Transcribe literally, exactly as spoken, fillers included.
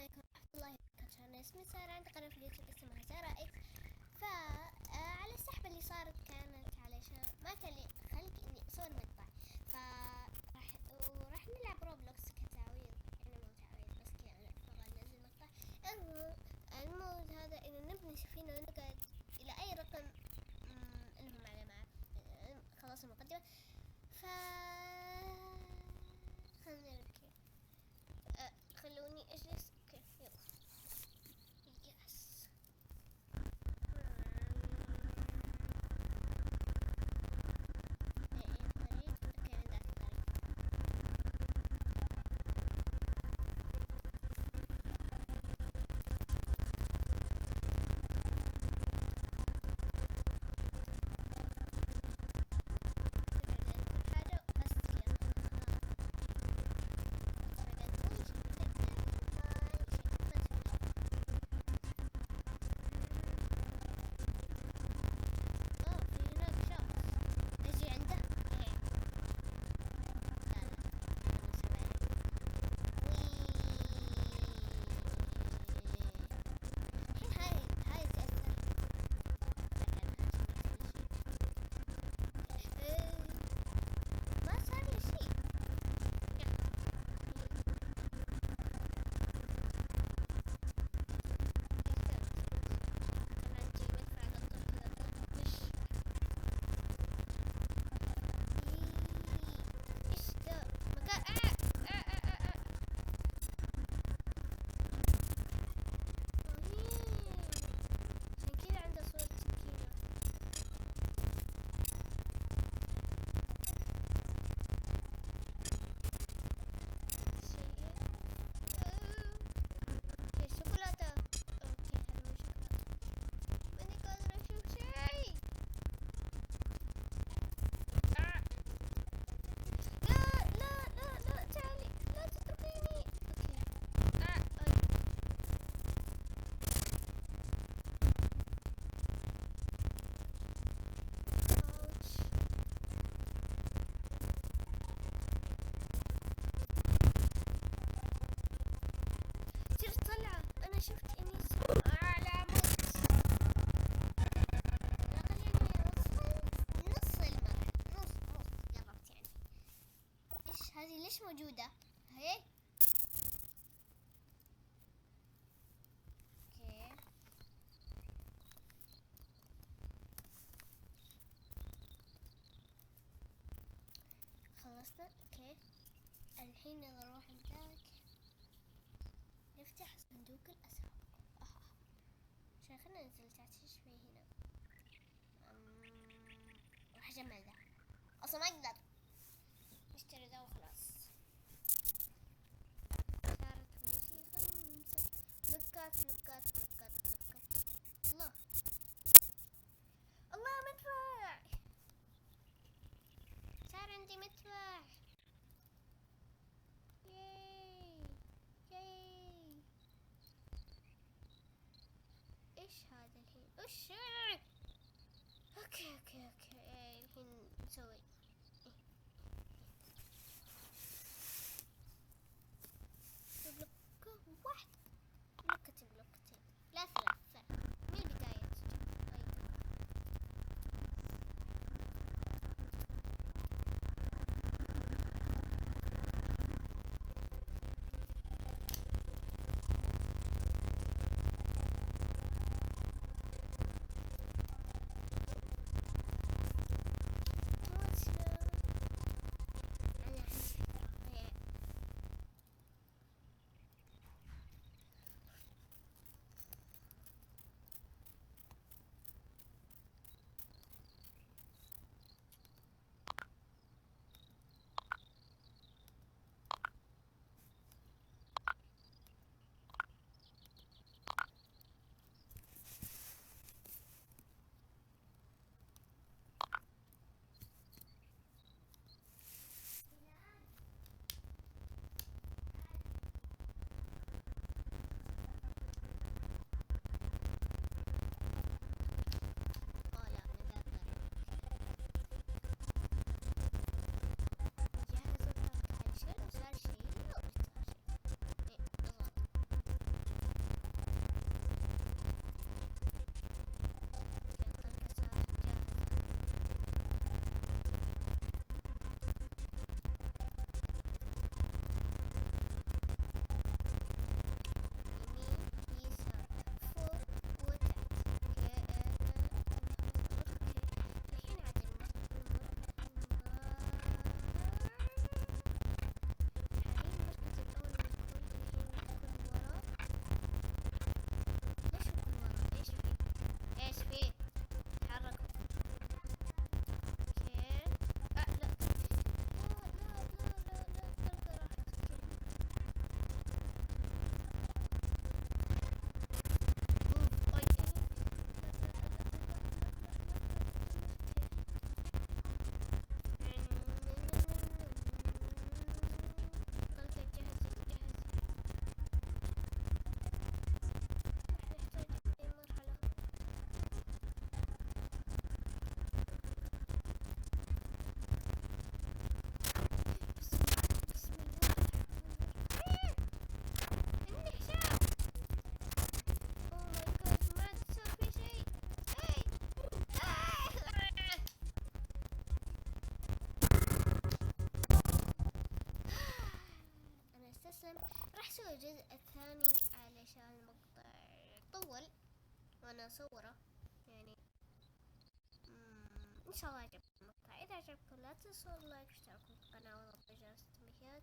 عليكم ورحمة الله وبركاته. أنا اسمي سارة، عندي قناة في اليوتيوب اسمها سارة إكس. فا آه، على السحبة اللي صارت كانت علشان ما كان لي خلق إني أصور مقطع. فا راح، وراح نلعب روبلوكس كتعويض، يعني مو تعويض، بس كذا أنا أتفرج أنزل مقطع. المهم، المود هذا إنه نبني سفينة ونقعد إلى أي رقم. مم، المهم على ما، خلاص المقدمة. فا خلينا نبكي. أه، خلوني أجلس. أوكي، يلا. يس. هذه ليش موجودة؟ هي. اوكي. خلصنا. اوكي، الحين نروح هناك، نفتح صندوق الأسرار. آه. شيخنا نزل تحت، ايش في هنا؟ أم، راح اجمع ذا. اصلا ما اقدر. نشتري ذا وخلاص. صارت ماشي خمسة. بلوكات، بلوكات، بلوكات، بلوكات. الله. الله، مدفع. صار عندي مدفع. ياي. ياي. ايش هذا الحين؟ ايش؟ اوكي، اوكي، اوكي. الحين نسوي بلوك واحد. بلوكتين، بلوكتين. لا، ثلاث، ثلاث. من البداية. طيب. راح اسوي الجزء الثاني علشان المقطع يطول وانا اصوره يعني. مم، ان شاء الله عجبكم المقطع. اذا عجبكم لا تنسوا اللايك واشتركوا في القناة وضغطوا جرس التنبيهات.